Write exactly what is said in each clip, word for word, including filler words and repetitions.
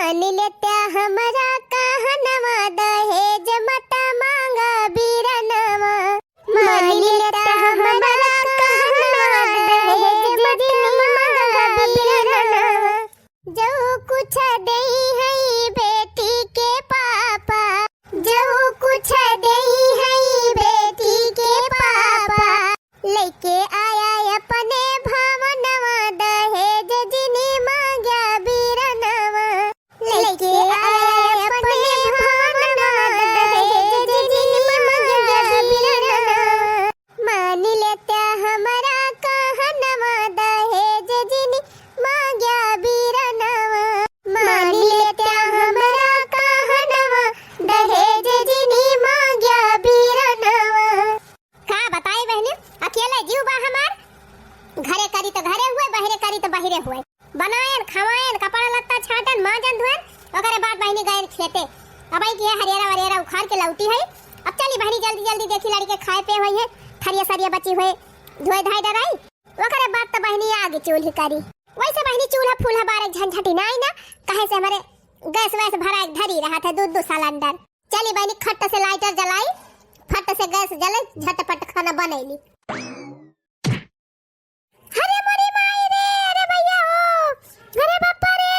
मानि लेत्या हमरा कहनवा, दहेज मत मांगा बीरनवा। मानि लेत्या हमरा कहनवा, दहेज मत मांगा बीरनवा। जउ कुछ देई हई बेटी के पापा, जउ कुछ देई हई बेटी के पापा। लइके आया अपने भवनवा, दहेज जिनी मांग्या बीरनवा। लइके आया अपने भवनवा, दहेज जिनी मांग्या बीरनवा। मानि लेत्या हमरा कहनवा, दहेज जिनी मांग्या बीरनवा। मानि लेत्या हमरा कहनवा, दहेज जिनी मांग्या बीरनवा। का बताई बहिनी, अकेले जीव बा हमार। घरे करी त घरे हुए, बहरे करी त बहरे हुए। बनाएन, खवाएन, कपड़ा लत्ता छाटन, मांजन धोएन, ओकरे बाद बहिनी गएन खेते। अबहीं की है हरियरा वरियरा उखाड़ के लौटी है। अब चली बहिनी जल्दी जल्दी देखी लड़के खाए पे हुई है, थरिया सरिया बची हुए धोए धाए डराई, ओकरे बाद त बहिनी आगे चूल्ही करी। वैसे बहिनी चूल्हा फूल्हा बारे झंझटी नाई ना, कहे से हमारे गैस वैस भरा के धरी रहत है दू दू सिलेंडर। चली बहिनी खट से लाइटर जलाई, फट से गैस जले, झटपट खाना बनैली। अरे मोरी माई रे, अरे भैया हो, अरे बापा रे,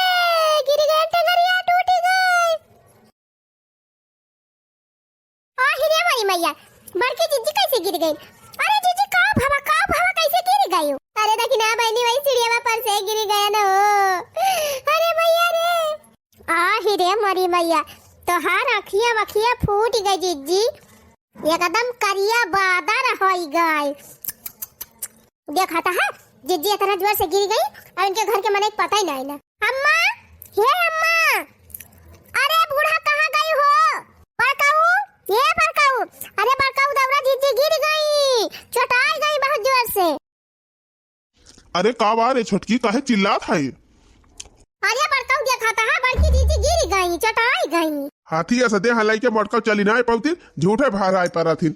गिर गए टंगरिया, टूट गए। आहि रे मोरी मैया, बड़की जिज्जी कैसे गिर गई? अरे जिज्जी, का भवा, का भवा, कैसे गिर गई? अरे देखी ना बहिनी, वही सीढ़िया पर से गिर गया ना हो। अरे भैया रे, आहि रे मोरी मैया, तोहार अखिया वखिया फूट गई जिज्जी, एकदम करिया बादर होई गई। देखा था है, जिज्जी इतना जोर से गिर गई और इनके घर के मने पता ही नहीं ना। अम्मा, हे अम्मा, अरे बूढ़ा कहाँ गई हो? बड़काऊ, ये बड़काऊ, अरे बड़काऊ दौरा, जिज्जी गिर गई, चोटाई गई बहुत जोर से। अरे का बा रे छोटकी, काहे चिल्लात है? अरे बड़काऊ देखा था है, बड़की जिज्जी गिर गई, चोटाई गई। हाथी ऐसा देह हलाई के मोटकाऊ चली ना पावती, झूठे भार आए परथिन।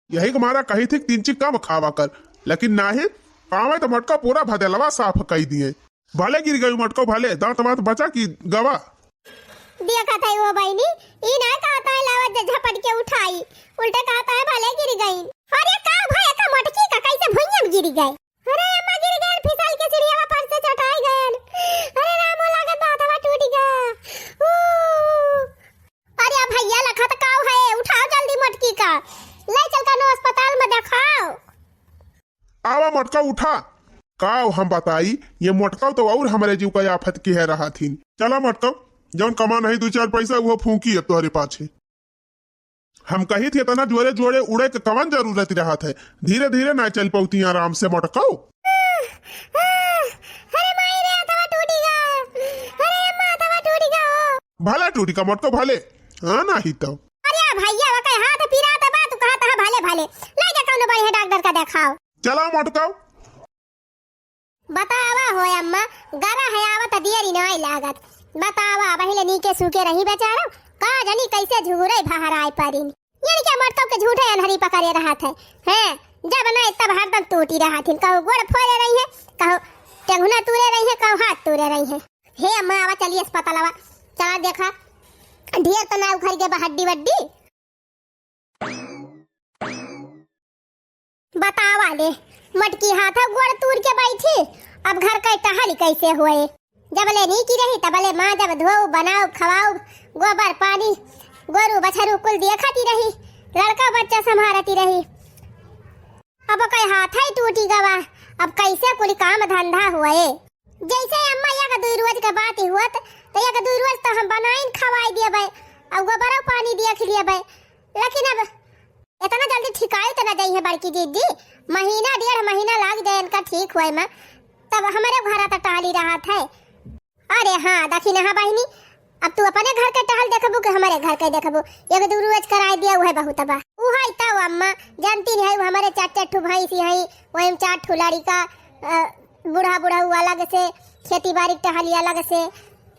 यही के मारा कही थी तीन चीज कम खावा कर, लेकिन नाही, पावे तो मटका पूरा भदेलवा साफ कई दिए। भले गिर गई मटका, भले दांत वांत बचा की गवा। देखा था वो बहिनी, ई ना कहता है लावा जे झपट के उठाई, उल्टे कहता है भले गिर गई। अरे का भाई का मटकी का कैसे भुइयां में गिर गए? अरे अम्मा गिर गए, फिसल के सीढ़िया पर से चटाई गए। अरे रामो लागत बा हथवा टूट गया। ऊ। अरे भैया लखत काऊ है, उठाओ जल्दी मटकी का, ले चल का नो अस्पताल में देखाओ। आवा मोटका उठा। का हम बताई, ये मोटका तो और हमरे जीव का आफत की है रहा थीन। चला मोटका, जौन कमा नहीं दू चार पैसा वो फूंकी अब तोहरे पाछे। हम कही थी इतना जोरे जोरे उड़े के कवन जरूरत रहत है, धीरे धीरे ना चल पौती आराम से मोटका। अरे माई रे, हथवा टूटी गा। अरे अम्मा, हथवा टूटी गा हो। भले टूटी का मोटका, भले। हाँ, नाही तो। अरे भैया, ओके हाथ पिरात बा, तू कहत है भले भले। ले जा कौनो बढ़िया डॉक्टर का देखाओ। चला मोटका। बतावा हो अम्मा, गरा है आवत देरी नाई लागत। बतावा, पहिले नीके सूके रही बेचारो, का जानी कैसे झूरे बहराए परिन। इनके मर्दों के झूठे अन्हरी पकड़े रहत है। हैं, जब ना तब हरदम टूटी रहत हिन, कहूँ गोड़ फोड़े रही है, कहूँ टेंगुना तूरे रही है, कहूँ हाथ तूरे रही है। हे अम्मा, आवा चली अस्पतालवा, चला देखा, ढेर तो ना उखड़ गए बा हड्डी वड्डी। बतावा ले, मटकी हाथ गोड़ तूर के बैठी, अब घर के टहल कैसे होए? जब ले नीकी रही, तब ले माँ जब धोऊ, बनाऊ, खवाऊ, गोबर पानी, गोरू बछरू कुल देखती रही, लड़का बच्चा संभारती रही। अब कई हाथ ही टूटी गवा, अब कैसे कुल काम धंधा हुए? जैसे अम्मा एक दुई रोज के बात ही हुअत, तो एक दुई रोज तो हम बनाइन खवाई दियबे, अब गोबरो पानी देख लियबे, लेकिन अब इतना जल्दी ठिकाई तो न जाई है बड़की दीदी, महीना डेढ़ महीना लाग जाए इनका ठीक हुए में, तब हमारे घर तो टहली रहत है। अरे हाँ, दखिनहा बहिनी, अब तू अपने घर के टहल देखबू कि हमारे घर के देखबू? एक दू रोज कराए दिया, उहे बहुत बा। उहे तो अम्मा जानती नहीं है, वो हमारे चार चार ठू भैंस है, वही में चार ठू लड़िका, अ, बूढ़ा बूढ़ा अलग से, खेती बाड़ी टहली अलग से।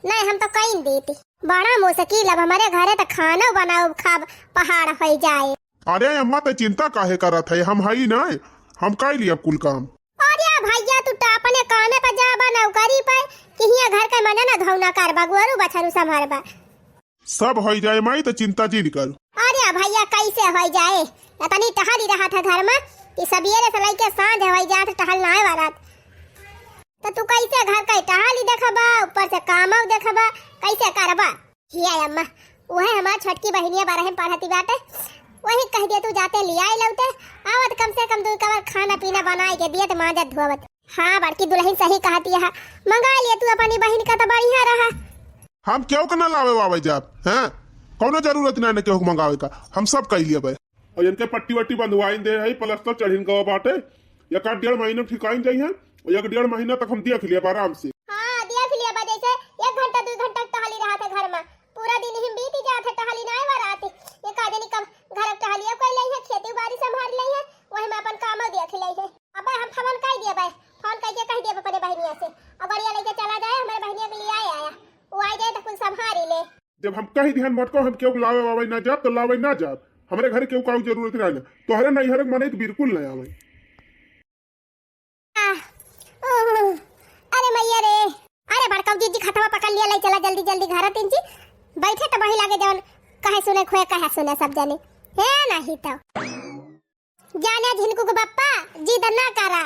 नहीं, हम तो कहीं देती। बड़ा मुश्किल, अब हमारे घरे तो खाना बनाओ खाब पहाड़ हो जाए। अरे अम्मा, ते चिंता काहे करत है, हम हई ना, हम कर लिया कुल काम। अरे भैया, तू तो अपने कामे पर जाबा नौकरी पर, कि हियाँ घर के मजा ना धौना करबा, गोरू बछरू संभारबा। सब होइ जाए माई, त चिंता जिन करू। अरे भैया, कैसे होइ जाए? इतनी टहली रहत है घर में कि सबेरे से लइके साँझ होइ जात टहल नाय वारात। त तू कैसे घर के टहली देखबा, ऊपर से कामव देखबा, कैसे करबा? हिया अम्मा, उहे हमार छोटकी बहिनिया बारह में पढ़ती बाटे, वही कह दिया तू जाते लियाइ लौते, आवत कम से कम दुइ कवर खाना पीना बनाइ के दियत, माँजत धोवत। हाँ, बड़की दुलहिन सही कहती है, मंगाइ लिया तू अपनी बहिन का, त बढ़िया रहा। हम केहू के ना लावे वावे जाब, हैं? कौनो जरूरत ना, ना केहू के मंगावे का, हम सब कइ लियबे। और इनके पट्टी वट्टी बंधवाइन दे है, प्लस्तर चढ़िन गवा बाटे, एक आध डेढ़ महीना ठिकाइन जाइ है, और एक डेढ़ महीना तक हम देख लियब आराम से। हाँ, देख लियबा, जैसे एक घंटा दुइ घंटा टहली रहत है घर में, पूरा दिन ही बीत जात है, टहली नाय वारात। एक आध दिन कम घर के टहलिया कइ लई है, खेती बाड़ी संभाल लई है, वही में अपन कामो देख लई है। अब हम फोन कइ दियबे, फोन कइ के कह दियबे अपने बहिनिया से, अब गड़िया लेके चला जाए, हमरे बहिनिया के लियाइ आया, वो आइ जाए त कुल संभारी ले। जब हम कहि दिहन मोटको हम केहू लावे वावे ना जाब, त लावे ना जाब, हमरे घरे केहू काऊ जरूरत ना ले, तोहरे नैहर के मनई त बिल्कुल ना आवे। आह, उह, अरे मैया रे, अरे बड़काऊ जीजी खतवा पकड़ लिया, लइ चला जल्दी जल्दी घर तीन जी, बैठे त वही लागे जवन कहे सुने खोए कहे सुने सब जने, हे नहीं तो। जाने झिनकू के बप्पा, जिद ना करा,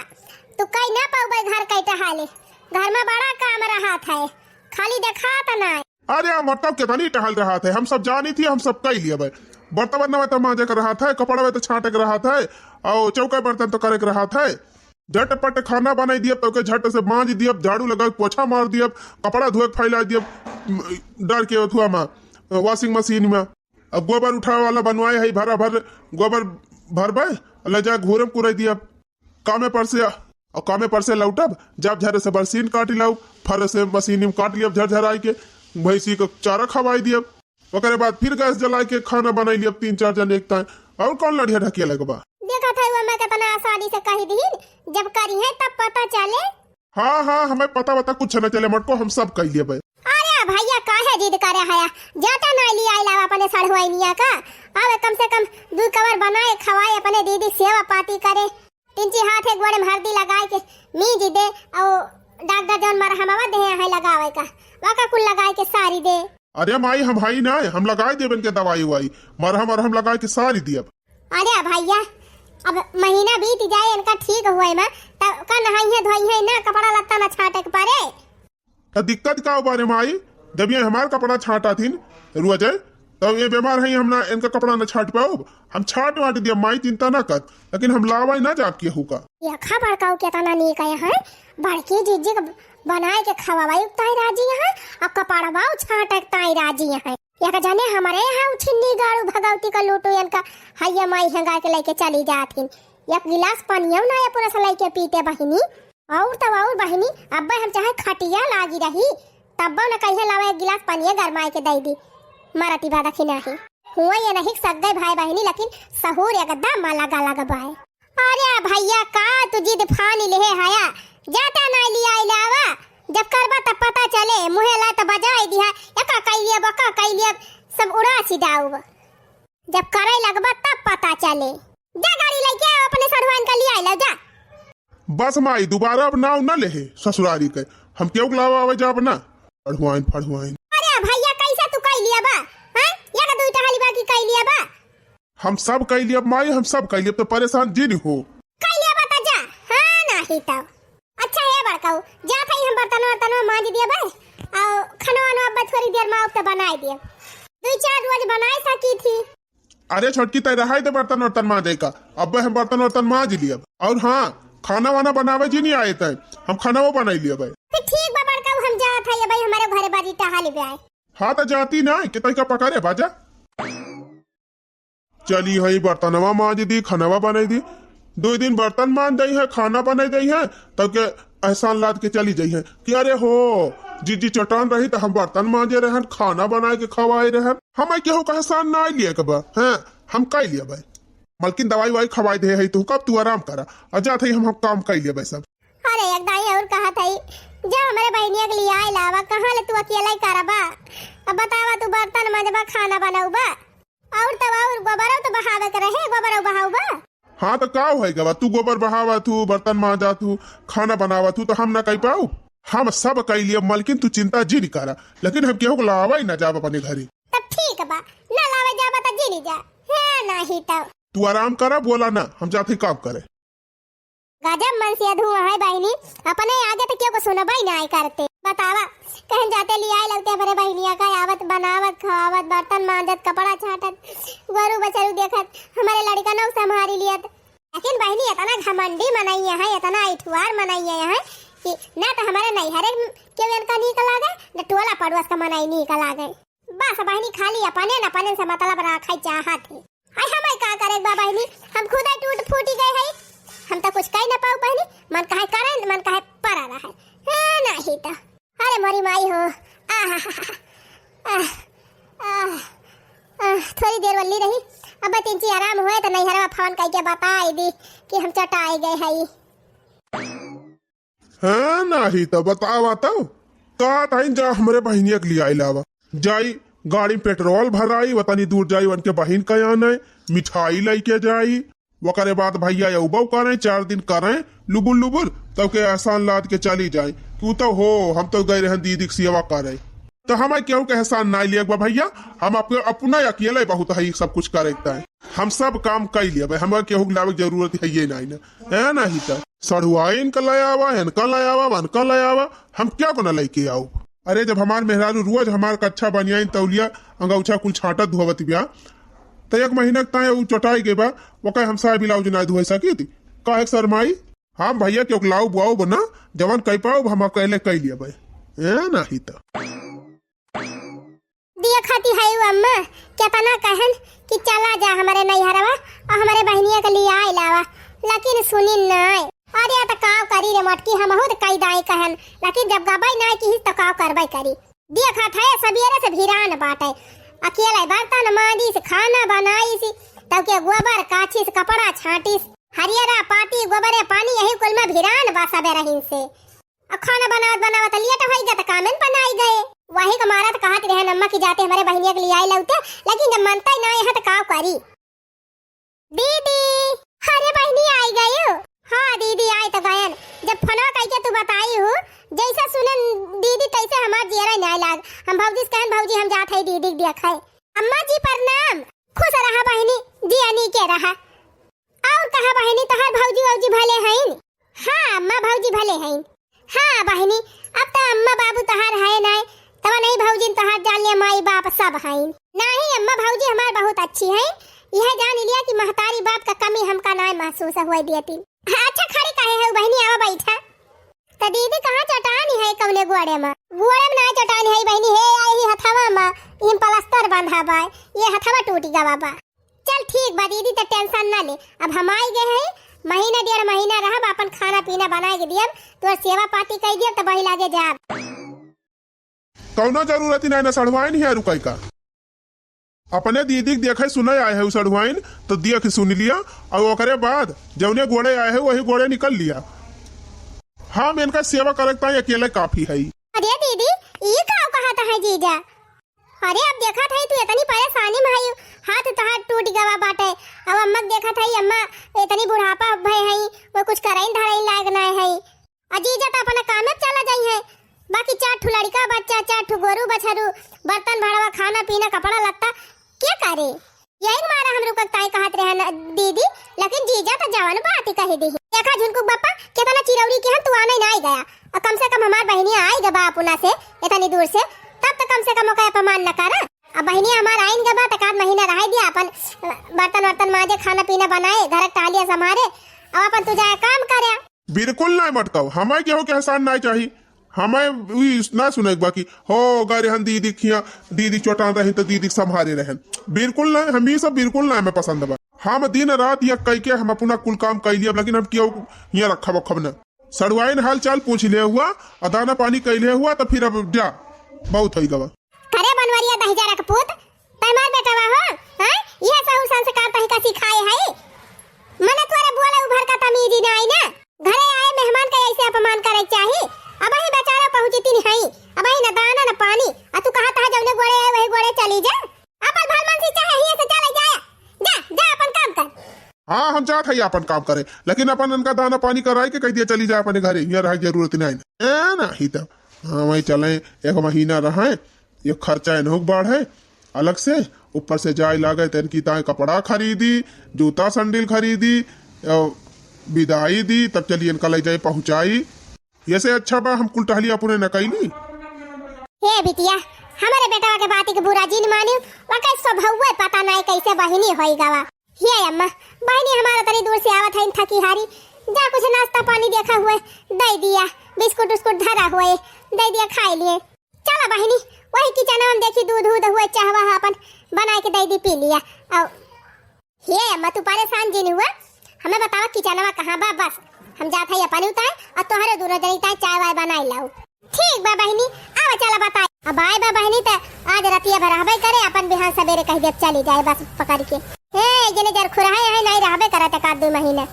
तू कइ ना पउबे घर कइ टहाले, घर में बड़ा काम रहत है, खाली देखात ना। अरे, हम तब केतनी टहल रहत है, हम सब जानी थी, हम सब कइ लियबे। बर्तन बर्तन तो मांजे के रहत है, कपड़ा तो छांटे के रहत है, और चौका बर्तन तो करे के रहत है। झटपट खाना बनाइ दियब, तो के झट से मांज दियब, झाड़ू लगा के पोछा मार दियब, कपड़ा धोए के फैला दियब, म, डाल के ओथुआ में, washing machine में। अब गोबर उठावे वाला बनवाए है, भरा भर गोबर भरबे, ले जा घूरे में कुड़ाइ दियब। कामे पर से, और कामे पर से लौटब, जब झरे से बरसीन काटि लाउब, फर से मशीन में काट लियब झर झराइ के, भैंसी के चारा खवाइ दियब। ओकरे बाद फिर गैस जलाइ के खाना बनाइ लियब तीन चार जन एक ताए। और कौन लड़िया ढकिया लगबा? देखत है वो मैं कितना आसानी से कहि दिहिन, जब करिहैं तब पता चले। हाँ, हाँ, हमें पता वता कुछ न चले मोटको, हम सब कइ लियबे। अरे भैया, काहे जिद करे हया? जाता नाहीं लियाइ लावा अपने सढ़ुआइनिया का। आवे कम से कम दुइ कवर बनाए, खवाए, अपने दीदी सेवा पाती करे। तिनची हाथे गोड़े में हरदी लगाइ के मीज दे, और डॉक्टर जौन मरहमवा देहे हैं लगावे का, वाका कुल लगाइ के सारि दे। अरे माई, हम हई नाहीं, हम लगाइ देबे इनके दवाई उवाई, मरहम अरहम लगाइ के सारि दियब। अरे भैया, अब महीना बीत जाए इनका ठीक हुए में, तब का नहाइहैं धोइहैं ना, कपड़ा लत्ता ना छांटे के परे। त दिक्कत का बा रे माई? जब ये हमार कपड़ा छांटा थिन रोजे, तब ये बीमार है, हम ना इनका कपड़ा ना छांट पाउब, हम छांट वांट दियब माई, चिंता ना कर, लेकिन हम लावाई ना जाब केहू का। देखा बड़काऊ केतना नीक है, हैं? बड़की जीजी के बनाए के खवावाई ताई राजी हैं, और कपड़वा छांटे ताई राजी हैं। एक जने हमरे यहाँ उछिन्नी गाड़ू भगवती का लूटू इनका हैया माई हेंगा के लेके चली जात हिन। एक गिलास पनियो ना ये पूरा से लेके पीते बहिनी। और तब और बहिनी, अब्बे हम चाहे खटिया लागी रही, तब्बो न कहिए लावा एक गिलास पनिये गरमाए के दे दी। मरती बादा खिनाही। हुआ ये नहीं सग्गे भाई बहिनी, लेकिन सहूर एकदम अलग अलग बाय। अरे भैया, का तू जिद फानी लेहे हया? जाता ना लिया इलावा, जब करबा तब पता चले, मुहे ला त बजाई दिहा, एका कई लिया, बका कई लिया, सब उड़ा सी डाउब। जब करे लगबा तब पता चले। जा गाड़ी लेके आओ, अपने सढ़ुआइन का लिया लो, जा। बस माई, दोबारा अब नाव न लेहे ससुरारी के, हम केहू के लावा आवे जाब ना। फड़ुआइन, फड़ुआइन। अरे भैया, कैसे तू कई लिया बा? हैं? या का दुई टहली बा की कई लिया बा? हम सब कइ लियब माई, हम सब कइ लियब, तो परेशान जिन हो। कइ लियब त जा, हाँ नाही तो। अच्छा हे बड़काऊ, जात हई हम बर्तन वर्तन मांज दियब, और खाना वाना अब थोड़ी देर में अब तो बनाई दियब। दुई चार रोज बनाए सकी थी। अरे छोटकी, तै रहाई दे बर्तन वर्तन मांजे का, अब हम बर्तन वर्तन मांज लियब। और हाँ, खाना वाना बनावे जिन आए तै, हम खाना वो बनाई लियब। फिर ठीक बा बड़काऊ, हम जात हई भाई, हमारे घरे बारी टहल बे आए। हाँ तो जाती ना, कितई का पकड़े बाजा। चली हई बर्तनवा मांज दी, खानवा बनाई दी। दुई दिन बर्तन मांज दई है, खाना बनाई दई है, तब के एहसान लाद के चली जाई है कि अरे हो, जीजी चटान रही तो हम बर्तन मांजे रहन, खाना बनाए के खवाए रहन। हमें केहू का एहसान ना लिए के बा, हैं, हम कई लिए भाई। मलकिन दवाई वाई खवाई दे है, तू कब तू आराम करा, और जात है हम, हम काम कई लिए भाई सब। अरे एक दाई और कहत हई, जा हमरे बहिनिया के लिए आए लावा, कहाँ ले तू अकेला ही करबा? अब बतावा, तू बर्तन मंजबा, खाना बनौबा, और तब और गोबरौ तो बहावे के रहे, गोबरौ बहाउबा। हाँ तो का होई गवा, तू गोबर बहावा थू, बर्तन मांजा थू, खाना बनावा थू, तो हम ना कई पाऊ? हम सब कइ लिए मलकिन, तू चिंता जिन करा, लेकिन हम केहू के लावइ न जाब अपने घरे। तब ठीक बा, न लावइ जाब त जिन जा। है नाही तब। तू आराम करा, बोला ना, हम जात ही काम करे। गजब मनसेधू है बहिनी, अपने आगे त केहू को सुनबइ नाहीं करते। बतावा, कहन जाते लियाइ लउते हमरे बहिनिया का, आवत बनावत खावत बर्तन मांजत कपड़ा छाटत गोरू बछरू देखत हमरे लड़िकनउ संभारी लियत। लेकिन बहिनी एतना घमंडी मनइया है, एतना इठुआर मनइया है कि ना त हमरे नइहरे केहू इनका नीक लागे, ना टोला पड़ोस का मनई नीक लागे। बस बहिनी खाली अपने न अपने से मतलब राखइ चाहत है। हाय, हमइ का करे बा बहिनी, हम खुदइ टूट फूटी गए हई, हम त कुछ कइ न पाउ बहिनी, मन कहे करे, मन कहे परा रहे। है नाही त। अरे मोरी माई हो, आह, आह, आह, आह, थोड़ी देर वल्ली रही, अब तीन ची आराम हुए त नइहरवा फोन कइके बताइ दी कि हम चटाइ गए हई। हाँ, नाही त बतावा तउ। कहत हइन जा हमरे बहिनिया के लियाइ लावा। जाई, गाड़ी में पेट्रोल भराई, वतनी दूर जाई, उनके बहिन के आने, मिठाई लइके जाई। ओकरे बाद भइया अउबउ करें, चार दिन करें, लुबुर लुबुर, तब के एहसान लाद के चली जाई। तू तउ हो, हम तउ गए रहन दीदी के सेवा करे। त हमइ केहू के एहसान नाहीं लियक बा भइया, हम अप-, अपना अकेले बहुत है सब कुछ करे के ताई। हम सब काम कइ लियबइ, हमइ केहू के लावे के जरूरत हइये नाहीं न, है नाही त। सढ़ुआइन का लइ आवा, इनका लइ आवा, वनका लइ आवा, हम केहू को न लइके आउब। अरे जब हमार मेहरारू रोज हमार कच्छा बनियाइन तौलिया अंगौछा कुल छाटत धोवत बिया, त एक महीना के ताई उ चटाइ गइ बा, ओकर हम साया ब्लाउज नाहीं धोइ सकित, काहे के शर्माई? हम भइया केहू के लाउब वाउब न, जवन कइ पाउब हम अकेले कइ लियबइ, है नाही त। देखति हउ अम्मा, केतना कहन कि चला जा हमरे नइहरवा अउर हमरे बहिनिया के लियाइ लावा, लेकिन सुनिन नाहीं। अरे त काव करी रे मोटकी, हमहू त कइ दाई कहन, लेकिन जब गबइ नाहीं किहिस त काव करबइ करी। देखत है सबेरे से भिरान बाटइ, अकेले बर्तन मांजिस, खाना बनाइस, तब के गोबर काछिस, कपड़ा छाटिस, हरियरा पाती, गोबरे पानी, यही कुल में भिरान बा सबेरहिन से। अब खाना बनावत बनावत लेट होइ गया त कामेन बनाइ गए। वही के मारा त कहत रहन अम्मा कि जाते हमरे बहिनिया के लियाइ लउते, लेकिन जब मनतइ नाहीं है त काव करी। दीदी, अरे बहिनी आइ गयू? हाँ दीदी आइ त गयन। जब फोनवा कइके तू बताई हू, जइसे सुनन दीदी तइसे हमार जियरा नाहीं लाग। हम भौजी से कहन भौजी हम जात हई दीदी के देखइ। अम्मा जी प्रणाम। खुश रहा बहिनी, जिया नीके रहा। अउर कहा बहिनी, तोहार भौजी वौजी भले हइन? हाँ अम्मा, भौजी भले हइन। हाँ बहिनी, अब त अम्मा बाबू तोहार है नाहीं, तब नहीं भौजिन तोहार जान लिया, माई बाप सब हइन। नाहीं अम्मा, भौजी हमार बहुत अच्छी हइन, यह जान लिया कि महतारी बाप का कमी हमका नाहीं महसूस हुए दियती। अच्छा खड़ी काहे हउ बहिनी, आवा बैठा। त दीदी कहाँ चटानी है, कउने गोड़े मा? गोड़े मा नाहीं चटानी है बहिनी, हे यही हथवा मा, इम प्लास्टर बंधा बा, ये हथवा टूटी गवा बा। चल ठीक बा दीदी, त tension ना ले, अब हम आइ गए हई, महीना डेढ़ महीना रहब, आपन खाना पीना बनाइ के दियब, तोर सेवा पाती कइ दियब, त वही लागे जाब। कउनो जरूरत ही नाहीं ना सढ़ुआइन हियाँ रुकइ का। अपने दीदी के देखइ सुनइ आए हउ सढ़ुआइन, त देखि सुनि लिया, अउर ओकरे बाद जउने गोड़े आए हउ, वही गोड़े निकल लिया। हम इनका सेवा करइ के ताई अकेले काफी हई। अरे दीदी, ई का कहत है जीजा? अरे, अब देखत हई, तू इतनी परेशानी में हई, हाथ तोहार टूट गवा बाटे। अब अम्मा के देखत हई, अम्मा इतनी बुढ़ापा भय हई, वो कुछ करइन धरइन लायक नाय हई। आ जीजा त अपना काम में चला जाई है, बाकी चार ठो लड़िका बच्चा, चार ठो गोरू बछरू, बर्तन भड़वा, खाना पीना, कपड़ा लत्ता के करे? यही के मारा हम रुकक ताई कहत रहे न दीदी, लेकिन जीजा त जवन बात ही कही दी। देखा झुनकुक बप्पा, केतना चिरौरी के हम तू आने नाय गया, और कम से कम हमार बहिनिया आइ गबा अपना से इतनी दूर से, तब तो कम से कम ओका अपमान न करा। अब बहिनिया हमार आइन गबा त एक आध महीना रह दिया, अपन बर्तन वर्तन माजे, खाना पीना बनाए, घर के टहलिया संभारे, अब अपन तू जाए काम करे। बिल्कुल नाय मटकाओ, हमें केहू के एहसान नाय चाही। हमें ई ना सुने के बा कि हो गए रहन दीदी खिया, दीदी चोटान रही तो दीदी के संभारे रहन। बिल्कुल ना, हम ई सब बिल्कुल ना हमें पसंद बा। हम दिन रात या कई के हम अपना कुल काम कई लिया, लेकिन हम केहू हियाँ रखब रखब ना। सड़ुआइन हाल चाल पूछ ले हुआ, और दाना पानी कई ले हुआ, तो फिर अब जा, बहुत होई गवा। करे बनवरिया दहिजरा के पूत, तै मार बेटवा हो, हैं? यह सहू संस्कार तही का सिखाए है? मने तोरे बोले उभर का तमीज ही नाई ना। घरे आए मेहमान का ऐसे अपमान करे के चाही। अबही बेचारा पहुँचती नहीं है, अबही न दाना न पानी, आ तू कहत है जौने गोड़े आए वही गोड़े चली जा। अपन भल मनसी चाहे हिये से चले जाए, जा, जा अपन काम कर। हाँ, हम जात हई आपन काम करे, लेकिन अपन इनका दाना पानी कराई के कहि दिया चली जाए अपने घरे, यहाँ रहे जरूरत नहीं। ए, नहीं तो हाँ, वहीं चले, एक महीना रहे, ये खर्चा इनहू के बाढ़े अलग से, ऊपर से जाए लागे, त इनकी ताए कपड़ा खरीदी, जूता सैंडल खरीदी, अ, बिदाई दी, तब चली इनका ले जाए पहुँचाई। ये से अच्छा बा हम कुल टहली अपने न कैली। हे बिटिया, हमारे बेटवा के बात के बुरा जिन मानियो, वकर स्वभाव पता नहीं कैसे बहिनी होई गवा। हे अम्मा, बहिनी हमारा तनी दूर से आवत है थकी हारी, जा कुछ नाश्ता पानी देखा हुए, दे दिया, बिस्कुट उस्कुट धरा हुए, दे दिया खाए लिए। चला बहिनी, वही किचनवा में देखी दूध उध हुए, चाहवा है अपन बनाए के दे दी पी लिया। और हे अम्मा, तू परेशान जिन हुआ, हमें बतावा किचनवा कहाँ बा, बस हम जात है अपन उताए और तोहरे दूनो जनी ताए चाय वाय बनाए लाऊ। ठीक बा बहिनी, आवा चला बताए। अब आए बा बहिनी त आज रतिया भर रहबे करे, अपन बिहान सबेरे कह दे चली जाए बस पकड़ के। हे जने जर खुरहा है नहीं रहबे करत एक आध दो महीना।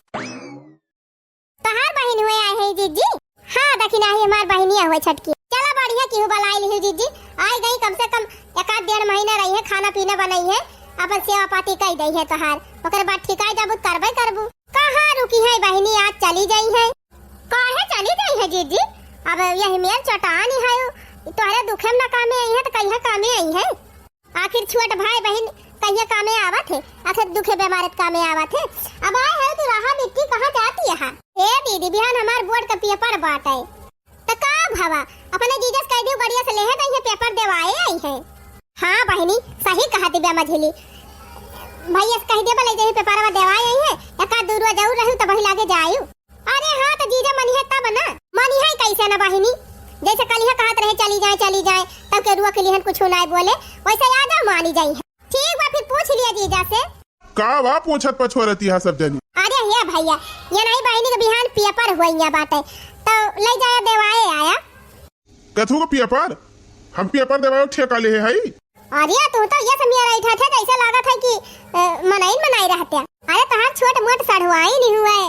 तोहार बहिन हुए आए हैं जीजी? हाँ, दखिनाही हमार बहिनिया हुए छटकी। चला बढ़िया की हूँ बलाई लिही जीजी, आई गई कम से कम एक आध डेढ़ महीना रही है, खाना पीना बनाई है, अपन सेवा पाती कई दई है तोहार, ओकर बाद ठिकाए जाबू त करबे करबू। कहाँ रुकी है बहिनी, आज चली जाई है? काहे चली जाई है जीजी? अब यही मेर चटानी है, तोहरे दुखे में ना कामे आई है तो कहिया कामे आई है? आखिर छोट भाई बहिन कहिया कामे आवत है, आखिर दुखे बीमारे त कामे आवत है। अब आए है तू रहा बिट्टी, कहाँ जाती है? ए दीदी, बिहान हमार बोर्ड का पेपर बाटे, त का भवा, अपने जीजा से कह दियो बढ़िया से लेहे दई है, पेपर देवाए आई है। हाँ बहिनी, सही कहा दिव्या मझिली, भैया से कह दियो बोले जही पेपरवा देवाए आई है, एक आध दू रोज और रहू तब वही लागे जायू। अरे हाँ, तो जीजा मनिहे तब ना। मनिहे कैसे ना बहिनी, जैसे कलिहा कहत रहे चली जाए, चली जाए, तब के रुआ के लिहन कुछ ना बोले, वैसे आ जाओ मानी जाई है। ठीक बा, फिर पूछ लिया जीजा से। का बा पूछत पछोरती हा सब जनी? अरे हे भैया, ये नहीं बहिनी के बिहान पेपर हुआ बाटे, तो ले जाए देवाए आया। कथू का पेपर? हम पेपर देवाए ठेका ले हई? अरे तू तो ये समिया रही थे, जैसे लागत है कि, अ, मनई न मनई रहते। अरे तोहार छोट मोट सढ़ुआई नहीं हुए,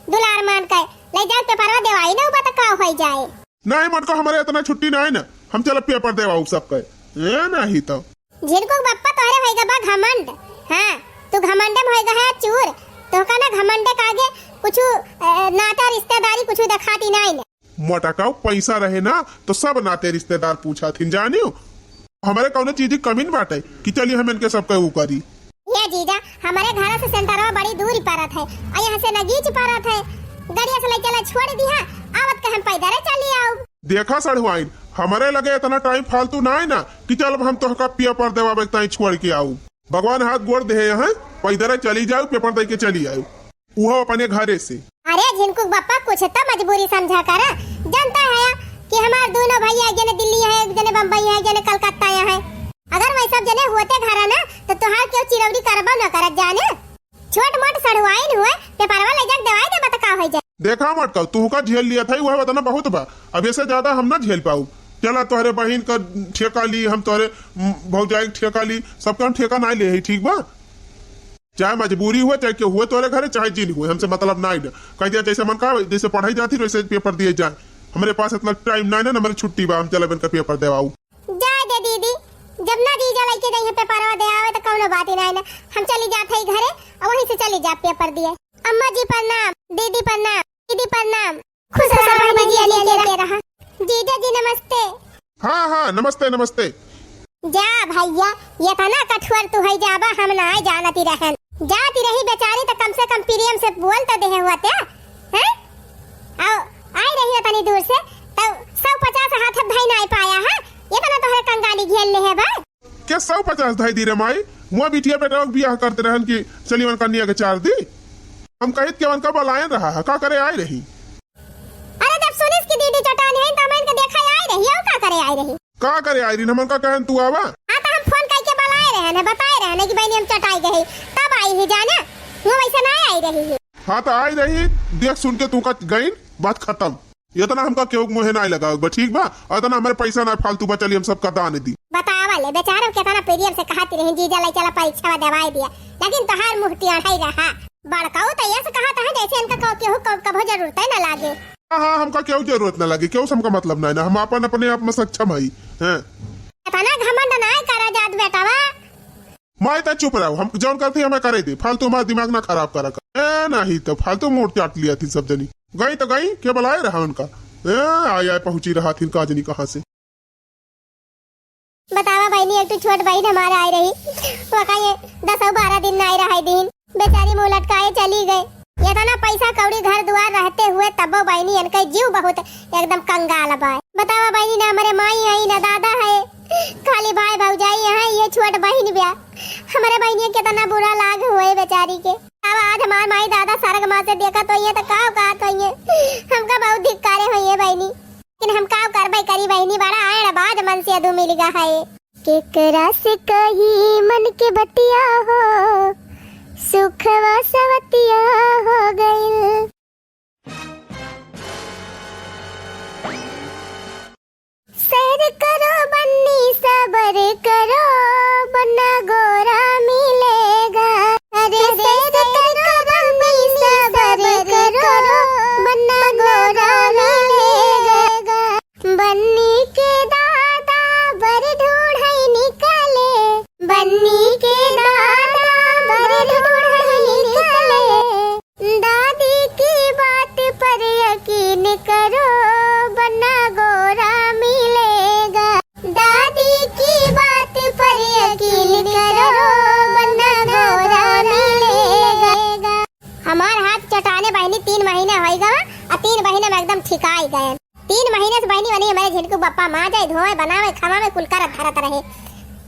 दुलार मान के ले जाओ पेपरवा देवाई ना, बता का हो जाए। नहीं मटको, हमारे इतना छुट्टी नहीं ना, हम चला पेपर देवाऊ सबके। ए नहीं तो। झिनकू के बप्पा तोहरे होई गबा घमंड। हाँ, तू घमंडे में होई गहा चूर। तोहका ना घमंडे के आगे कुछ, अ, नाता रिश्तेदारी कुछ देखाती नहीं ना। मोटका पैसा रहे ना, तो सब नाते रिश्तेदार पूछा थिन, जानियो। हमारे कौनो चीज की कमी न बाटे कि चलिए हम इनके सबके ऊ करी। ये जीजा, हमारे घर से सेंटरवा बड़ी दूर पड़त है और यहाँ से नगीच पड़त है। गड़िया से ले चला छोड़ दिहा, आवत के हम पैदल चली आऊ। देखा सढ़ुआइन, हमारे लगे इतना टाइम फालतू ना है ना कि चल अब हम तोहका पेपर देवावे ताई छोड़ के आऊ। भगवान हाथ गोड़ दे हैं, पैदल चली जाऊ, पेपर दे के चली आऊ। उहो अपने घरे से। अरे झिनकू के बप्पा, कुछ तो मजबूरी समझा करा। जानता है कि हमार दोनों भैया, एक जने दिल्ली है, एक जने बम्बई है, एक जने कलकत्ता है। अगर वही सब जने होते घर ना, तो तोहार केहू चिरौरी करबो न करत जाने। छोट मोट सढ़ुआइन हुए, पेपरवा ले जाके देवाई दे, बता का होई जाए। देखा मटका, तू का झेल लिया था, वह बताना बहुत बा। अब ऐसे ज्यादा हम ना झेल पाऊ। चला तोहरे बहिन का ठेका ली, हम तोहरे, उम, भौजाई के ठेका ली, सबका हम ठेका ना ले ही, ठीक बा? चाहे मजबूरी हुए, चाहे केहू हुए तोरे घरे, चाहे जिन हुए, हमसे मतलब नाई ना। कह दिया जैसे मन का, जैसे पढ़ाई जाती वैसे पेपर दिए जाए। हमरे पास इतना टाइम नाई ना, हमारी छुट्टी बा, हम चले इनका पेपर देवाऊ। जाए दे दीदी, जब ना जीजा लेके जाइए पेपरवा देवावे तो कौनो बात ही नाई ना, हम चली जात है घरे और वहीं से चली जा पेपर दिए। अम्मा जी प्रणाम, दीदी प्रणाम, दीदी प्रणाम। खुश रहा बहिनी, जिया लेके रहा। जीजा जी नमस्ते। हाँ, हाँ, नमस्ते, नमस्ते। जा भैया, ये तना कठुअर तू है जाबा, हम ना जानती रहन। जाती रही बेचारी तो कम से कम प्रेम से बोल तो देहे हुआ ते, हैं? आओ, आई रही हो तनी दूर से, तो सौ पचास हाथ अब धई ना पाया है, ये तना तोहरे कंगाली घेर ले है बा। के सौ पचास धई दी रे माई? मुआ बिटिया बेटा के बियाह करते रहन कि चली वन कन्या के चार दी। हम कहित के वन का बलायन रहा है, का करे आई रही? अरे जब सुनिस कि दीदी चटान है, त हम इनके देखा आई रही, और का करे आई रही? का करे आई रही? हमन का कहन तू आवा? हाँ, तो हम फोन करके बलाए रहे न, बताए रहे न कि बहनी हम चटाई गए, तब आई ही जाना, वो वैसे ना आई रही है। हाँ, तो आई रही, देख सुन के तू का गईन, बात खत्म। इतना हमका केहू के मुँहे ना लगावे बा, ठीक बा? और इतना हमारे पैसा ना फालतू बा, चली हम सबका दान दी। बतावा ले, बेचारा कितना प्रेम से कहती रही, जीजा ले चला परीक्षा देवाई दिया, लेकिन तोहार मुँह टियाढ़ाई रहा। बड़काऊ तो ये से कहत है जैसे इनका कहो केहू क-, कभो जरूरत ही ना लागे। हाँ, हाँ, हमका केहू जरूरत ना लागे, केहू से हमका मतलब ना है ना, हम अपन अपने आप में सक्षम हई, हैं। इतना घमंड ना करा जात बेटावा। माई, तैं चुप रहो, हम जौन करत ही हमें करे दे, फालतू हमार दिमाग ना खराब करा कर। ए, नाहीं तो फालतू मूड़ चाट लिया थी सब जनी। गई तो गई, के बुलाए रहा उनका? ए, आए आए पहुँची रहा थी, का जनी कहाँ से। बतावा बहिनी, एक ठो छोट बहिन हमार आए रही, वका ये दस अउ बारह दिन नाहीं रहै दीन, बेचारी मुँह लटकाए चली गए। एतना पैसा कौड़ी घर दुआर रहते हुए तबो बहिनी इनके जीव बहुत एकदम कंगाल बा। बतावा बहिनी, ना हमरे माई है ना दादा है, खाली भाई भौजाई है, ये छोट बहिन बिया। हमरे बहिनी केतना बुरा लाग हुए बेचारी के। अब आज हमार माई दादा सरग माँ से देखत होइए तो का कहत होइए, हमका बहुत धिक्कारे होइए बहिनी। लेकिन हम का करबै करी बहिनी, बड़ा आयड़ बाज मनसेधू मिल गा है। केकरा से कही मन के बतिया हो, सुखवा सवतिया हो गइल। सैर करो बन्नी सबर करो, बन्ना गोरा मिलेगा। अरे सैर करो बन्नी सबर करो, बन्ना गोरा मिलेगा। बन्नी के दादा बर ढूँढ़ै निकले, बन्नी के दादा बर ढूँढ़ै निकले। दादी की बात पर यकीन करो, बन्ना गोरा मिलेगा। दादी की बात पर यकीन करो, बन्ना गोरा मिलेगा। हमार हाथ चटाने बहिनी तीन महीने होइ गवा, अ तीन महीने में एकदम ठिकाई गए। तीन महीने से बहिनी वनी हमरे झिनकू बप्पा माँजै, धोवै, बनावै, खवावै, कुल करत धरत रहे।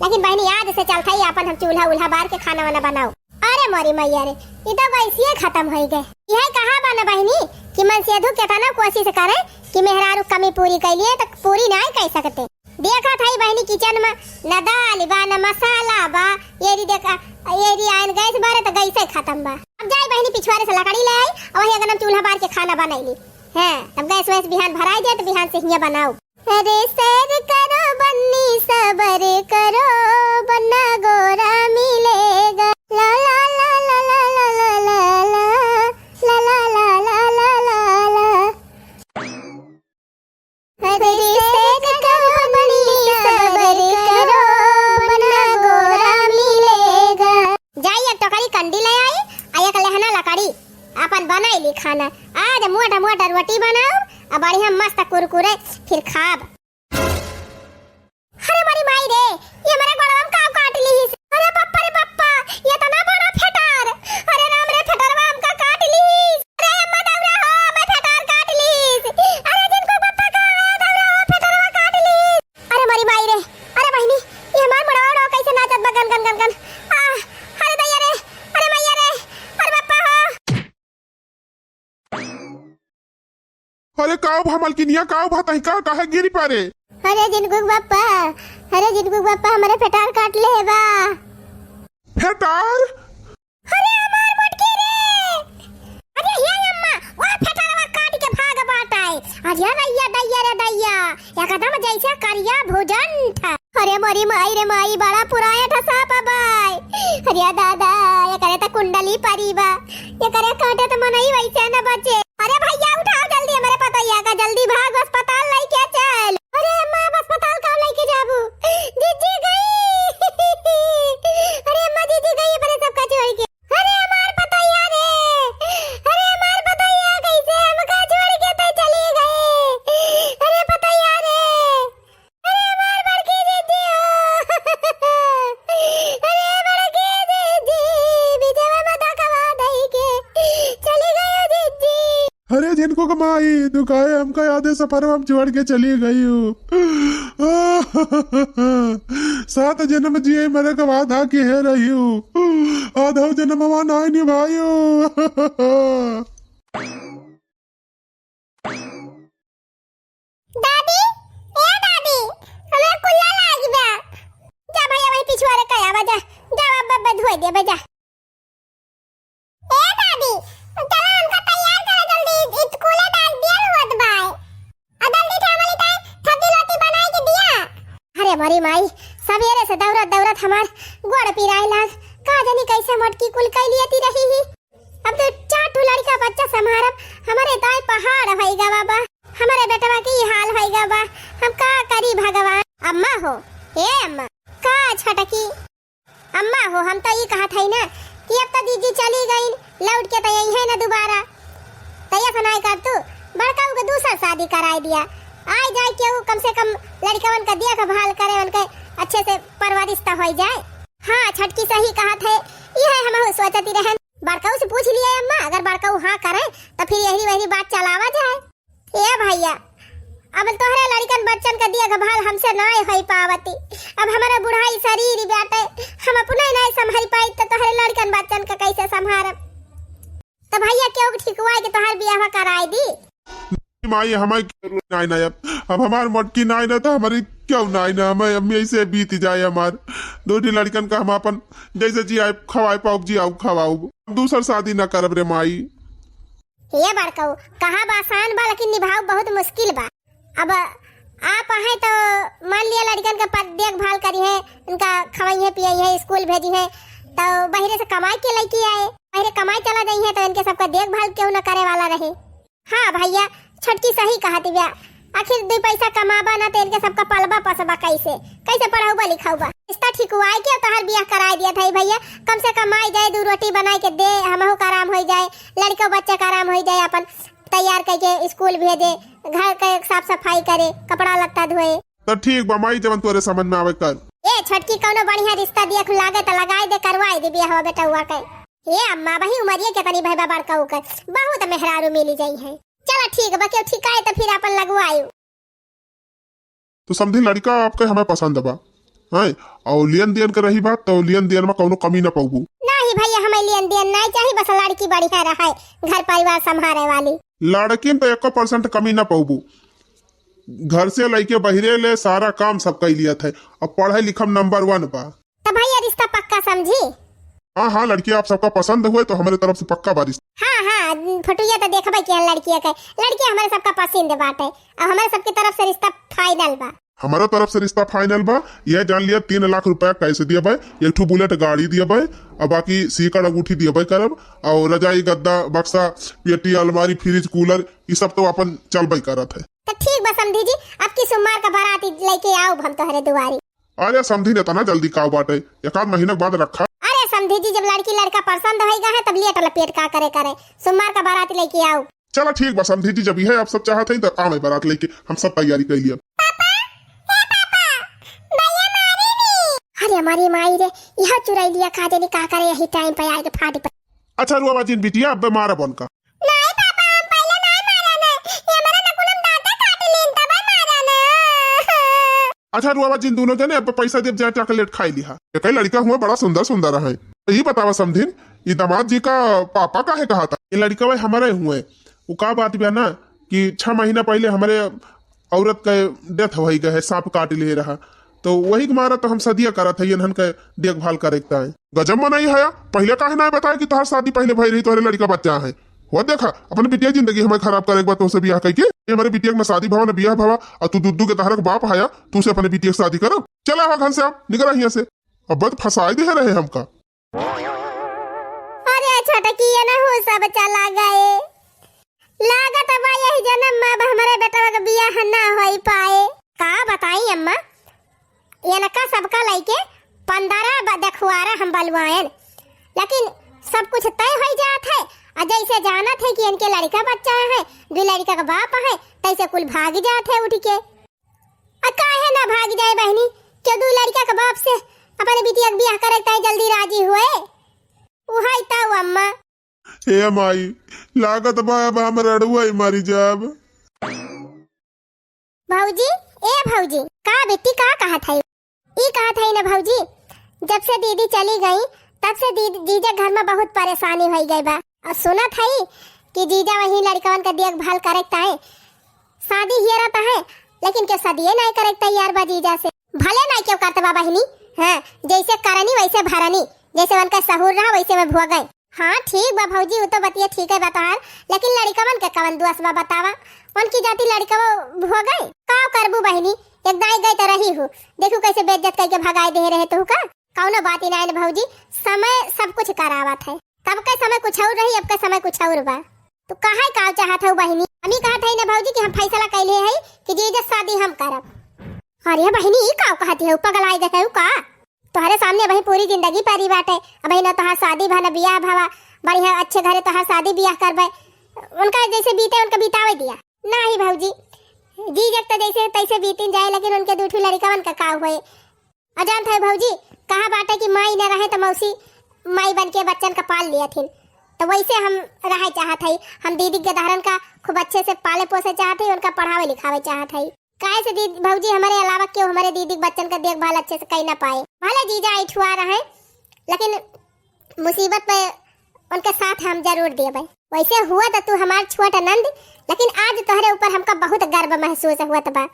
लेकिन बहिनी आज से चलत ही आपन हम चूल्हा उल्हा बार के खाना वाना बनाओ। अरे मोरी मैया रे, ई तो गैसिये खतम होइ गए। इहै कहा बा न बहिनी कि मनसेधू केतना कोसिस करे कि मेहरारू कमी पूरी कइ लिए तो पूरी नाहीं कइ सकते। देखत हई बहिनी किचन में न दाल बा न मसाला बा, एरी देखा, एरी आयन गैस बारे तो गैसे खतम बा। अब जाई बहिनी पिछवारे से लकड़ी लै आई, अ वही अगन हम चूल्हा बार के खाना बनैली। हैं, तब गैस वैस बिहान भराई जाए तो बिहान से हियाँ बनाओ। अरे सैर करो बन्नी सबर करो, बन्ना गोरा मिलेगा। ला ला ला। अरे सैर करो बन्नी सबर करो, बन्ना गोरा मिलेगा। जाई एक टोकरी कंडी लै आई, अ एक लेहना लकड़ी, आपन बनैली खाना। आज मोटा मोटा रोटी बनाओ, अ बढ़िया मस्त कुरकुरे, फिर खाब। अरे मोरी माई रे, ये हमरे गोड़वा में काउ काट लिहिस। अरे पप्पा रे पप्पा, ये तना बड़ा फेटार। अरे राम रे, फेटरवा हमका काट लिहिस। अरे अम्मा दौरा हो, मैं फेटार काट लिहिस। अरे जिनको पप्पा का है, दौरा हो, फेटरवा काट लिहिस। अरे मोरी माई रे, अरे बहिनी, ये हमार मुड़वा उड़वा कैसे नाचत बा गन गन गन गन। आ, अरे दैया रे, अरे मैया रे, अरे पप्पा हो। अरे काउ भा मलकिनिया, काउ भा तहिका काहे गिरी परे? अरे जिनकुक बप्पा, अरे जिनकुक बप्पा, हमरे फेटार काट ले बा। फेटार? अरे हमार मोटकी रे! अरे हे अम्मा, वा फेटारवा काट के भाग बाटै। अरे दैया, दैया रे दैया, एकदम जैसे करिया भुजंठ। अरे मोरी माई रे माई, बड़ा पुराया ठसा पबाई। अरे दादा, एकरे त कुंडली परी बा। एकरे काटे त मनई वैसे न बचे। अरे भैया उठाओ जल्दी हमरे पतोहिया का, जल्दी भाग अस्पताल लइके चल। अरे अम्मा, अब अस्पताल का लइके जाबू? जीजी गई। अरे अम्मा, जीजी गई अपने सबका छोड़ के। अरे हमार पतोहिया रे, अरे हमार पतोहिया कैसे हमका छोड़ के तो चली गई। अरे पतोहिया रे, अरे हमार बड़की जीजी हो। अरे बड़की जीजी, बिचवा में धकवा दई के चली गई हो जीजी। अरे जिनको कमाई, तू काहे हमका यादे सफरवा में छोड़ के चली गई हो? सात जन्म जिए मरे के वादा किहे रही हो, आधो जन्मवा नाहीं निभाई हो। दादी, ए दादी, हमरा कुल्ला लाग बा। जा भैया वही पिछुआरे कया बा, जा, जा अब, अब धोए दे बा, जा। ए दादी, चला हमका तैयार करा जल्दी, स्कूले टाइम दिया होत बा। आ जल्दी ठामली ताई, सब्जी रोटी बनाई के दिया। अरे मोरी माई, सवेरे से दौड़त दौड़त हमार गोड़ पिराए लाग। का जानी कैसे मोटकी कुल कई लियती रही ही। अब तो चार ठो लड़का बच्चा संभारब, हमरे दाई पहाड़ होई गा बाबा, हमरे बेटवा के ई हाल होई गा बा, हम का करी भगवान। अम्मा हो, ए अम्मा, का छटकी? अम्मा हो, हम तो ई कहत हई ना कि अब तो दीदी चली गई, लौट के तो यही है ना दोबारा। तो ये सुनाई कर तू, बड़का के दूसर शादी कराई दिया, आए जाए केहू कम से कम लड़कवन का देखभाल करे, उनके अच्छे से परवरिश तो हो जाए। हाँ, छोटकी सही कहत है, यह हम सोचती रहन। बड़काऊ से पूछ लिया अम्मा, अगर बड़काऊ हाँ करे तो फिर यही वही बात चलावा जाए। ए भैया, अब तोहरे लड़कन बच्चन का देखभाल हमसे नाय होई पावती। अब हमारा बुढ़ाई शरीर बाटे, हम अपने नाय संभाल पाई तो तोहरे लड़कन बच्चन का कैसे संभारब? तो भैया केहू के ठिकवाए के तोहार बियाह कराए दी। माई, हमार केहू नाय ना अब, अब हमार मोटकी नाय ना तो हमारी केहू नाय ना, हमें अम्मी ऐसे बीत जाए हमार। दो ठी लड़कन का हम अपन जैसे जियाए खवाए पाउब, जियाउब खवाउब, दूसर शादी ना करब रे माई। हे बड़कऊ, कहा बा आसान बा, लेकिन निभाव बहुत मुश्किल बा। अब आप आहे तो मान लिया लड़कन के पद देखभाल करी है, उनका खवाई है, पियाई है, स्कूल भेजी है, तो बहरे से कमाई के लेके आए, बहरे कमाई चला जाई है, तो इनके सबका देखभाल केहू न करे वाला रहे। हाँ भैया, छोटकी सही कहत बिया, आखिर दो पैसा कमाबा ना तो इनके सबका पलबा पसबा कैसे, कैसे पढ़ाउबा लिखाउबा? रिश्ता ठिकवाए के तोहार बियाह कराए दिया था भैया, कम से कम आई जाए, दो रोटी बनाए के दे, हमहू का आराम हो जाए, लड़का बच्चा का आराम हो जाए, अपन तैयार करके स्कूल भेजे, घर के साफ सफाई करे, कपड़ा लत्ता धोए। तो ठीक बा माई, जवन तोरे समझ में आवे कर। ए छोटकी, कौनो बढ़िया रिश्ता देख लागे तो लगाए दे, करवाए दे बियाह बेटउआ के। ए अम्मा, वही उमरिया के तनी भैबा बड़का ओकर, बहुत मेहरारू मिली जाई है। चला ठीक बा, केहू ठिकाए तो फिर अपन लगवायु। तो समधी लड़का आपके हमें पसंद बा, हैं? और लेन देन के रही बात, तो लेन देन में कौनो कमी ना पाउबू। नहीं भैया, हमें लेन देन नहीं चाहिए, बस लड़की बढ़िया रहे, घर परिवार संभारे वाली। लड़की में तो एको परसेंट कमी ना पाउबू, घर से लेके बहिरे ले सारा काम सब कई लिया थे, अब पढ़ाई लिखम नंबर वन बा। तो भैया रिश्ता पक्का समझी? हाँ हाँ लड़की, आप सबका पसंद हुए तो हमारे तरफ से पक्का बा रिश्ता। हाँ हाँ, फोटुया तो देखबे किया लड़किया के, लड़की हमारे सबका पसंद बाटे, अब हमारे सबकी तरफ से रिश्ता फाइनल बा। हमारा तरफ से रिश्ता फाइनल बा। यह जान लिया, तीन लाख रुपया कैश दिया भाई, एक ठो बुलेट गाड़ी दिया भाई, और बाकी सीकड़ अंगूठी दिया भाई करब, और रजाई गद्दा बक्सा पेटी अलमारी फ्रिज कूलर ये सब तो अपन चलबे करत है। तो ठीक बा समधी जी, अब की सोमवार का बारात लेके आओ हम तोहरे दुआरी। अरे समधी ने इतना जल्दी का बाटे, एक आध महीना के बाद रखा। अरे समधी जी, जब लड़की लड़का पसंद होई गए हैं तब लेट लपेट का करे करे, सोमवार का बारात लेके आओ। चला ठीक बा समधी जी, जब यह आप सब चाहत हैं तो आवे बारात लेके, हम सब तैयारी कर लिया। पापा, ए पापा, भैया मारे नी। अरे हमारी माई रे, यह चुराई लिया का जाने का करे यही टाइम पे आए के फाटी पे। अच्छा रुआ बाजिन बिटिया, अब मारा बन का। नहीं पापा, हम पहले नहीं मारा ना, ये हमारा नकुलम दांत काट लेन तब मारा ना। अच्छा रुआ बाजिन दोनों जने, अब पैसा देब, जा चॉकलेट खाई लिहा। एक लड़का हुआ बड़ा सुंदर सुंदर है। ये बतावा समधिन, ये दामाद जी का पापा काहे कहा था? ये लड़का भाई हमारे हुए। वो का बात बा ना कि छह महीना पहले हमारे औरत का डेथ हो गए है, सांप काट ले रहा, तो वही के मारा तो हम सदिया करत है इन्हन के देखभाल करे के ताई। गजब मनई है, पहले काहे ना बताया कि तोहर शादी पहले भई रही, तोहरे लड़का बच्चा है। वो देखा, अपन बिटिया जिंदगी हमें खराब करे के बाद तोहसे बियाह कइके, ये हमारे बिटिया के ना शादी भवा ना बियाह भवा, और तू दुद्दू के तहरक बाप हया, तू से अपने बिटिया के शादी करब? चला हो घर से, आप निकला हियां से। अब तो फंसाए दे रहे हमका। अरे छोटकी, ये ना हो, सब चला गए। लागत बा यही जन्म में अब हमारे बेटवा के बियाह ना होई पाए। का बताई अम्मा, इनका सबका लइके पंद्रह ब-, देखुआरा हम बलवाएन, लेकिन सब कुछ तय होई जात है। आ जैसे जानत है कि इनके लड़का बच्चा है, दो लड़का का बाप है, तैसे कुल भाग जात है उठ के। आ काहे ना भाग जाए बहनी, क्यों दो लड़का के बाप से अपने बिटिया के बियाह करे के ताई जल्दी राजी हुए? उहाई ताऊ अम्मा। ए माई, लागत बा अब हम रड़ुआ ही मरी जाब। भौजी, ए भौजी, का बेटी का कहत है? ई कहत है ना भौजी, जब से दीदी चली गई तब से दीदी, जीजा घर में बहुत परेशानी होई गई बा। और सुनत है कि जीजा वही लड़कवन के देखभाल करे के ताई शादी हियरत है, लेकिन केहू शादिये नाय करे के तैयार बा जीजा से। भले नाय केहू करत बा बहिनी, हाँ, जैसे करनी वैसे भरनी, जैसे उनका सहूर रहा वैसे में भोगै। हाँ ठीक बा भौजी, उ तो बतिया ठीक है बा तोहार, लेकिन लड़िकवन के कवन दोष बा बतावा? उनकी जाति लड़िकवा भोगै। का करबू बहिनी, एक दाई गई तो रही हूँ, देखू कैसे बेइज्जत करके भगाए दे रहे तू का। कौनो बात ही नाय न भौजी, समय सब कुछ करावत है। तब के समय कुछ और रही, अब के समय कुछ और बा। तू काहे का चाहत हऊ बहिनी? हम ही कहत हई ना भौजी कि हम फैसला कैले हई कि जीजा शादी हम करब। अरे बहिनी, ई का कहत हऊ, पगलाए गए हऊ का? तोहरे सामने अबहीं पूरी जिंदगी परी बाटे। अबहीं न तोहार शादी भा, न बियाह भवा, बढ़िया अच्छे घरे तोहार शादी बियाह करबे। उनका जैसे बीते, उनका बितावे दिया। नाही भौजी, जीजक तो जैसे तैसे बीतिन जाए, लेकिन उनके दू ठो लड़िकवन का का होए? अ जानत है भौजी, कहा बाटे कि माई न रहे तो मौसी माई बन के बच्चन का पाल लियथिन। तो वैसे हम रहे चाहत है, हम दीदी के दहरन का खूब अच्छे से पाले पोसे चाहत है, उनका पढ़ावे लिखावे चाहत है। काहे से दीदी भौजी, हमारे अलावा केहू हमारे दीदी के बच्चन का देखभाल अच्छे से कई ना पाए। भले जीजा ऐठुआ रहे, लेकिन मुसीबत पे उनके साथ हम जरूर देबे। वैसे हुआ तो तू हमार छोट नंद, लेकिन आज तोहरे ऊपर हमका बहुत गर्व महसूस होत बा।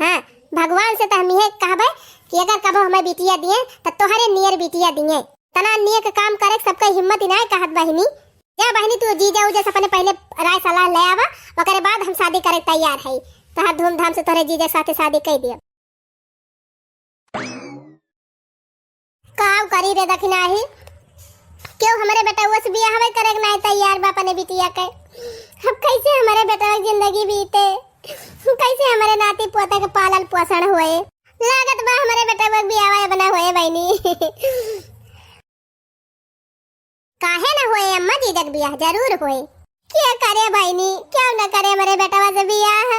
हाँ, भगवान से तो हम इहे कहबे कि अगर कबो हमें बिटिया दिए तो तोहरे नियर बिटिया दिए। तना नेक काम करे के सबके हिम्मत ही ना कहत बहिनी। जा बहिनी, तू जीजा उजा से अपने पहले राय सलाह ले आवा, ओकरे बाद हम शादी करे के तैयार है। तोहर धूमधाम से तोहरे जीजा के साथे शादी कर दिया। काव करी रे दखिनाही, केहू हमरे बेटउआ से बियाहवे करे के नाहीं तैयार बा अपने बिटिया के। अब कैसे हमरे बेटवा के जिंदगी बीते, कैसे हमरे नाती पोते के पालन पोषण होए? लागत बा हमरे बेटवा के बियाहवा अब ना होए बहिनी। काहे ना होए अम्मा, जीजक बियाह जरूर होए। के करे बहिनी, क्यों ना करे हमरे बेटवा से बियाह?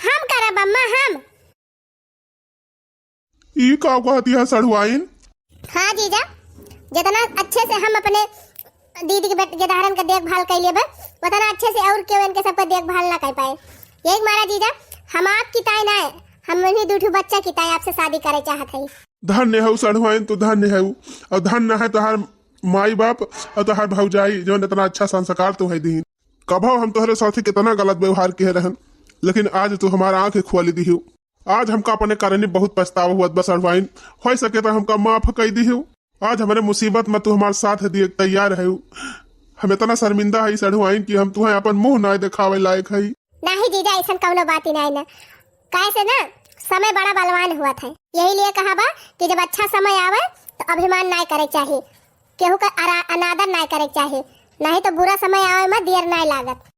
हम करब अम्मा, हम। ई का कहती है सढ़ुआइन? हाँ जीजा, जितना अच्छे से हम अपने दीदी के बेट-, के दहरन के देखभाल कर लेबे, उतना अच्छे से और केहू इनके सबके देखभाल ना कर पाए। यही मारा जीजा, हम आपकी ताई ना है, हम उन्हीं दू ठो बच्चा की ताई आपसे शादी करे चाहत है। धन्य हऊ सढ़ुआइन, तू धन्य हऊ, और धन्य है तोहार माई बाप और तोहार भौजाई, जौन इतना अच्छा संस्कार तू है दीन। कभो हम तोहरे साथे कितना गलत व्यवहार किहे रहन, लेकिन आज तू हमार आँख खोली दिहू। आज हमका अपने कारणे बहुत पछतावा हुअत बा सढ़ुआइन, हो सके तो हमका माफ कर दिहू। आज हमरे मुसीबत में तू हमार साथ दिए के तैयार है। हम इतना शर्मिंदा है सढ़ुआइन कि हम तुहें अपन मुंह ना दिखावे लायक है। नाही जीजा, ऐसन कौनो बात ही नाही ना। काहे से ना, समय बड़ा बलवान हुआ था, यही लिए कहा बा कि जब अच्छा समय आवे तो अभिमान ना करे चाही, केहू का अरा-, अनादर ना करे चाही, नहीं तो बुरा समय आवे में देर ना लागत।